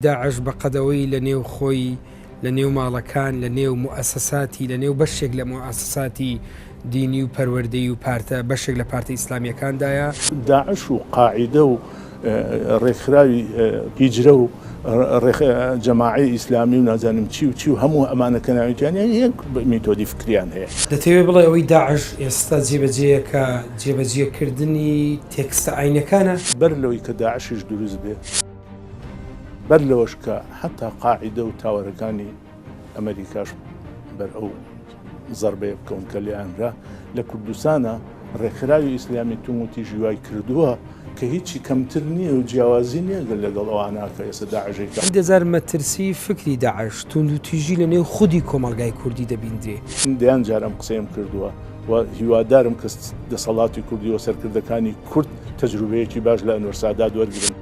داعش بە قەدەوەی لە نێو خۆی، لە نێو ماڵەکان، لە نێو موئەسەساتی، لە نێو بەشێک لە موئەسەساتی دینی و پەروەردەیی و پارتە، بەشێک لە پارتە ئیسلامییەکاندایە. داعش و قاعیدە و ڕێکخراوی هیجرە و جەماعەی ئیسلامی و نازانم چی و چی و هەموو ئەمانە کە ناویان یەک میتۆدی فکریان هەیە. دەتەوێ بڵێ ئەوەی داعش ئێستا جێبەجێیەکە جێبەجێکردنی تێکستە ئاینەکانە؟ بەر لەوەی کە داعشیش دروست بێ، بەر لەوەش کە حەتا قاعیدە و تاوەرەکانی ئەمەریکاش بەر ئەو زەربەیە بکەون کە لێیانرا لە کوردستانە ڕێکخراوی ئیسلامی توند و تیژی وای کردووە کە هیچی کەمتر نییە و جیاوازی نییە لەگەڵ ئەوانە کە ئێستا داعشی کە. هەندێ جار مەترسی فکری داعش توندوتیژی لە نێو خودی کۆمەڵگای کوردی دەبیندرێ. من دەیان جار ئەم قسەیەم کردووە و هیوادارم کە دەسەڵاتی کوردی و سەرکردەکانی کورد تەجروبەیەکی باش لە ئەنوەر سادات وەرگرن.